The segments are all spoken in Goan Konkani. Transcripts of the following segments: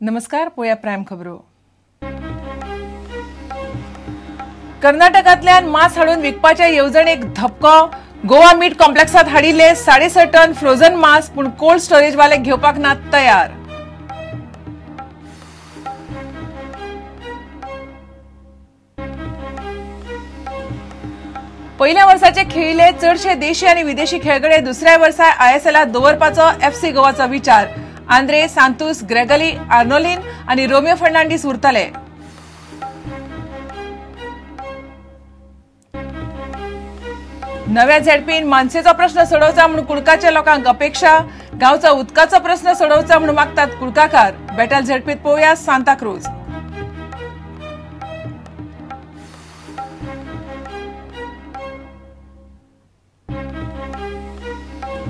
नमस्कार, पोया प्रायम खबरो. कर्नाटकांतल्यान मांस हाडून विकपाच्या येवजणेक धपको. गोवा मीट कॉम्प्लेक्सात हाडिल्ले 6.5 टन फ्रोझन मांस पूण कोल्ड स्टोरेजवाले घेवपाक ना तयार. पहिल्या वर्साचे खेळिल्ले चडशे देशी आनी विदेशी खेळगडे दुसऱ्या वर्सा आयएसएलात दवरपाचो एफसी गोवाचो विचार. आंद्रे सांतूस, ग्रेगली आर्नोलिन आनी रोमियो फर्नांडीस उरतले. नव्या झेडपीन मानसेचो प्रश्न सोडोवचा म्हूण कुडकाच्या लोकांक अपेक्षा. गांवचो उदकाचो प्रश्न सोडोवचा म्हूण मागतात कुडकाकार. बेटल झेडपीत पळोवया सांताक्रूज.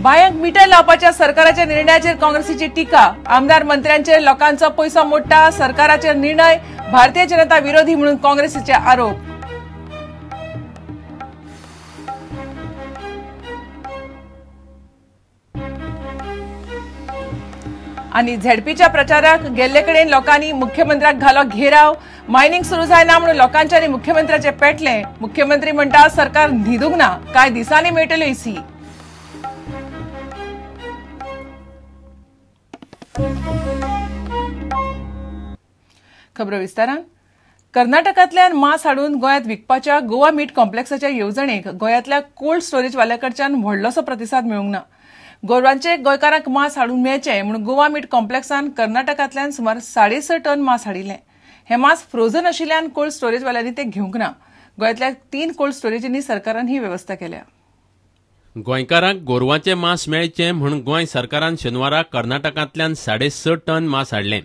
बायांक मिटर लावपाच्या सरकाराच्या निर्णयाचेर काँग्रेसीची टिका. आमदार मंत्र्यांचेर लोकांचो पयसो मोडटा. सरकाराचेर निर्णय भारतीय जनता विरोधी म्हणून काँग्रेसीचे आरोप. आनी झेडपीच्या प्रचाराक गेल्ले कडेन लोकांनी मुख्यमंत्र्याक घालो घेराव. मायनिंग सुरू जायना म्हणून लोकांच्या आनी मुख्यमंत्र्याचे पेटले. मुख्यमंत्री म्हणटा सरकार न्हिदूंक ना, कांय दिसांनी मेळटल्यो इसी. खबरो विस्तारान. कर्नाटकांतल्यान मांस हाडून गोंयांत विकपाच्या गोवा मीट कॉम्प्लेक्साच्या येवजणेक गोंयांतल्या कोल्ड स्टोरेजवाल्या कडच्यान व्हडलोसो प्रतिसाद मेळूंक ना. गोरवांचे गोंयकारांक मांस हाडून मेळचें म्हूण गोवा मीट कॉम्प्लेक्सान कर्नाटकांतल्यान सुमार 6.5 टन मांस हाडिल्लें. हें मांस फ्रोझन आशिल्ल्यान कोल्ड स्टोरेजवाल्यांनी तें घेवंक ना. गोंयांतल्या 3 कोल्ड स्टोरेजींनी सरकारान ही वेवस्था केल्या. गोंयकारांक गोरवांचें मांस मेळचें म्हूण गोंय सरकारान शेनवारा कर्नाटकांतल्यान 6.5 टन मांस हाडलें.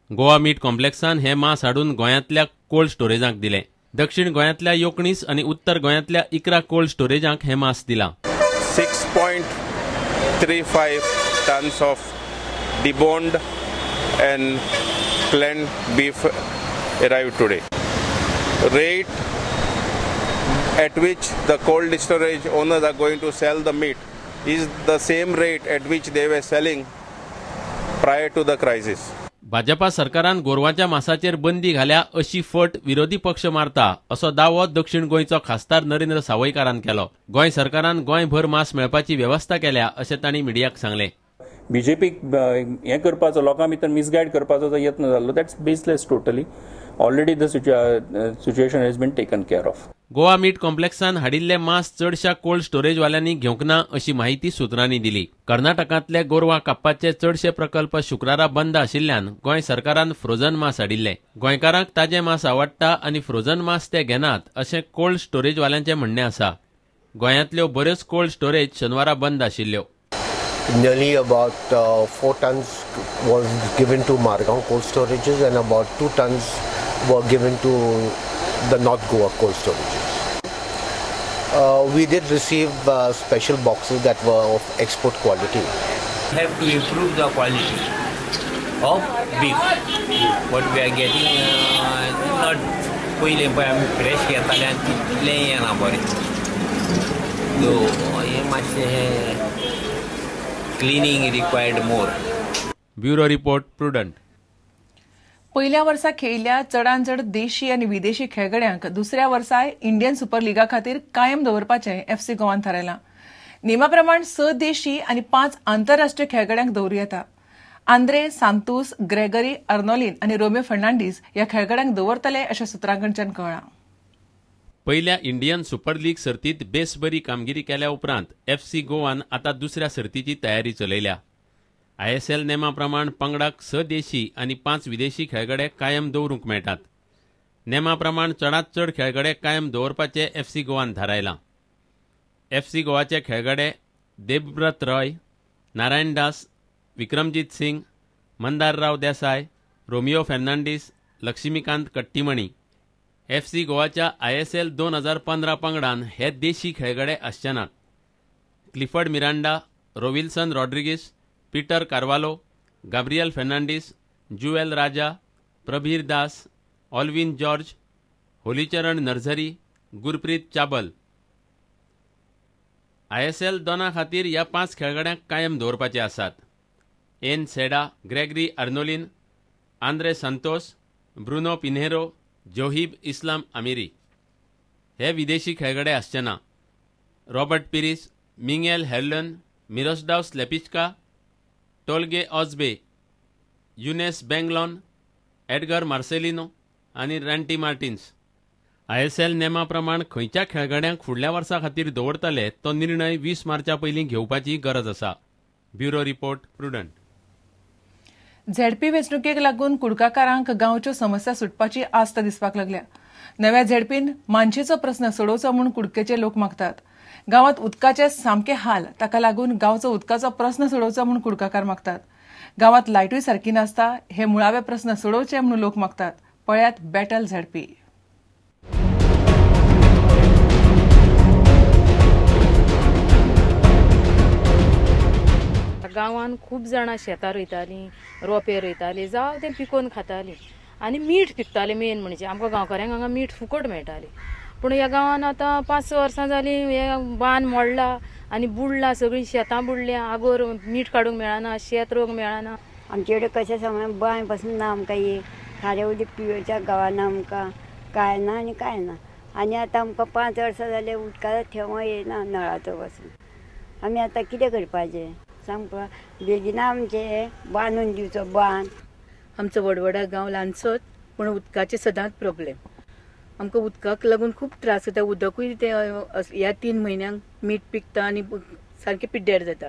गोवा मीट कॉम्प्लेक्सान हें मांस हाडून गोंयांतल्या कोल्ड स्टोरेजांक दिलें. दक्षिण गोंयांतल्या 19 आनी उत्तर गोंयांतल्या 11 कोल्ड स्टोरेजांक हें मांस दिलां. 6.35 tons of deboned and cleaned beef arrived today. Rate at which the cold storage owners are going to sell the meat is the same rate at which they were selling prior to the crisis. Bhajpa सरकारान गोरवांच्या मांसाचेर बंदी घाल्या अशी फट विरोधी पक्ष मारता असो दावो दक्षिण गोंयचो खासदार नरेंद्र सावयकारान केलो. गोंय सरकारान गोंयभर मांस मेळपाची वेवस्था केल्या अशें तांणी मिडियाक सांगलें. बीजेपीक हें करपाचो लोकां भितर मिसगायड करपाचो जो यत्न जाल्लो that's baseless totally. Already the situation has been taken care of. Goa meat कॉम्प्लेक्सान हाडिल्ले मांस चडशा कोल्ड स्टोरेजवाल्यांनी घेवंक ना अशी माहिती सुत्रांनी दिली. कर्नाटकांतले गोरवां कापपाचे चडशे प्रकल्प शुक्रारा बंद आशिल्ल्यान गोंय सरकारान फ्रोझन मांस हाडिल्ले. गोंयकारांक ताजें मांस आवडटा आनी फ्रोझन मांस ते घेनात अशें कोल्ड स्टोरेजवाल्यांचें म्हणणें आसा. गोंयांतल्यो बऱ्योच कोल्ड स्टोरेज शेनवारा बंद आशिल्ल्यो. Nearly about 4 tons was given to Margao cold storages and about 2 tons were given to the North Goa cold storages. We did receive special boxes that were of export quality. We have to improve the quality of beef. What we are getting not पयलें पळय आमी फ्रेश घेताले आनी तितलें येना बरें. सो हें मातशें cleaning required more. Bureau report, Prudent. पहिल्या वर्सा खेळिल्ल्या चडान चड देशी आनी विदेशी खेळगड्यांक दुसऱ्या वर्साय इंडियन सुपर लिगा खातीर कायम दवरपाचें एफसी गोवान थारायलां. नेमा प्रमाण 6 देशी आनी 5 आंतरराष्ट्रीय खेळगड्यांक दवरूं येता. आंद्रे सांतूस, ग्रेगरी अर्नोलिन आनी रोमियो फर्नांडीस ह्या खेळगड्यांक दवरतले अशें सुत्रां कडच्यान कळ्ळां. पहिल्या इंडियन सुपर लीग सर्तीत बेस बरी कामगिरी केल्या उपरांत एफसी गोवान आतां दुसऱ्या सर्तीची तयारी चलयल्या. आयएसएल नेमा प्रमाण पंगडाक 6 देशी आनी 5 विदेशी खेळगडे कायम दवरूंक मेळटात. नेमा प्रमाण चडांत चड खेळगडे कायम दवरपाचे एफसी गोवान थारायलां. एफसी गोवाचे खेळगडे Debabrata Roy, Narayan Das, Vikramjit Singh, Mandar Rao Desai, Romeo Fernandes, Laxmikant Kattimani. FC गोवाच्या आयएसएल 2015 पंगडान हे देशी खेळगडे आसचे नात. Clifford Miranda, Rovilson Rodrigues, Peter Carvalho, Gabriel Fernandes, Jewel Raja, Prabir Das, Alvin George, Holicharan Narzary, Gurpreet Chabal. ISL 2 खातीर ह्या 5 खेळगड्यांक कायम दवरपाचे आसात. N Seda, Gregory Arnolin, Andre Santos, Bruno Pinheiro, Johib Islam Amiri हे विदेशी खेळगडे आसचे ना. Robert Pires, Miguel Herlan, Miroslav Slepicka, Tolgay Ozbey, Younes Benjelloun, Edgar Marcelino आनी रॅन्टी मार्टिन्स. आयएसएल नेमा प्रमाण खंयच्या खेळगड्यांक फुडल्या वर्सा खातीर दवरतले तो निर्णय 20 मार्चा पयलीं घेवपाची गरज आसा. Bureau report, Prudent. ZP वेंचणुकेक लागून कुडकाकारांक गांवच्यो समस्या सुटपाची आस्त दिसपाक लागल्या. नव्या झेडपीन मानशेचो प्रस्न सोडोवचो म्हूण कुडकेचे लोक मागतात. गांवांत उदकाचे सामके हाल, ताका लागून गांवचो उदकाचो प्रस्न सोडोवचो म्हूण कुडकाकार मागतात. गांवांत लायटूय सारकी नासता, हे मुळावे प्रस्न सोडोवचे म्हूण लोक मागतात. पळयात बॅटल झेडपी. गांवांत खूब जाणां शेतां रोयतालीं, रोंपे रोयतालीं, जावं तें पिकोवन खातालीं आनी मीठ पिकतालें. मेन म्हणजे आमकां गांवकाऱ्यांक हांगा मीठ फुकट मेळटालें. पूण ह्या गांवांत आतां 5-6 वर्सां जालीं हे बांद मोडला आनी बुडला, सगळीं शेतां बुडल्या. आगोर मीठ काडूंक मेळना, शेत रोवंक मेळना. आमचे कडेन कशें सांगू, बांय पासून ना आमकां, एक खारें उदक पिवच्या गांवांत आमकां कांय ना आनी कांय ना. आनी आतां आमकां 5 वर्सां जालीं उदकाचो थेंबो येयना नळाचो पासून. आमी आतां कितें करपाचें सांग? बेगिना आमचें बांदून दिवचो बांद. आमचो वडवडा गांव ल्हानसोच, पूण उदकाचे सदांच प्रॉब्लेम. आमकां उदकाक लागून खूब त्रास जाता. उदकूय तें ह्या 3 म्हयन्यांक मीठ पिकता आनी सारकें पिड्ड्यार जाता.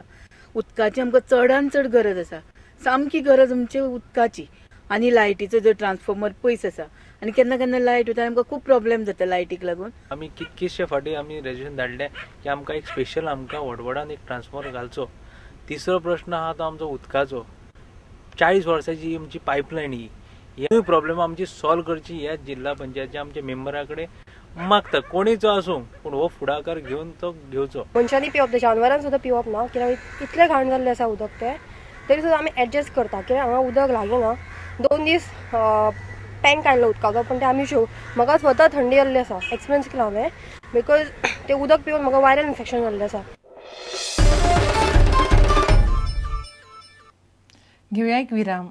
उदकाची आमकां चडान चड गरज आसा, सामकी गरज आमची उदकाची. आनी लायटीचो जो ट्रान्सफॉर्मर पयस आसा आनी केन्ना केन्ना लायट वता, आमकां खूब प्रॉब्लेम जाता लायटीक लागून. आमी कितकेशे फावटी आमी रेजोल्युशन धाडलें की आमकां एक स्पेशल आमकां वडवडान एक ट्रान्सफॉर्मर घालचो. तिसरो प्रश्न आहा तो आमचो उदकाचो. 40 वर्सांची आमची पायपलायन ही ह्यूय प्रॉब्लेम आमची सॉल्व करची ह्या जिल्हा पंचायतच्या आमच्या मेंबरा कडेन मागता. कोणीचो आसूं पूण हो फुडाकार घेवन तो घेवचो. मनशांनी पिवप, जानवरांक सुद्दां पिवप ना, कित्याक इतलें घाण जाल्लें आसा उदक तें. तरी सुद्दां आमी एडजस्ट करता कित्याक हांगा उदक लागीं ना. 2 दीस टँक आयलो उदकाचो, पूण तें आमी शो म्हाका स्वता थंडी जाल्ली आसा, एक्सपिरियन्स केला हांवें, because तें उदक पिवन म्हाका वायरल इन्फेक्शन जाल्लें आसा. घेवया एक विराम.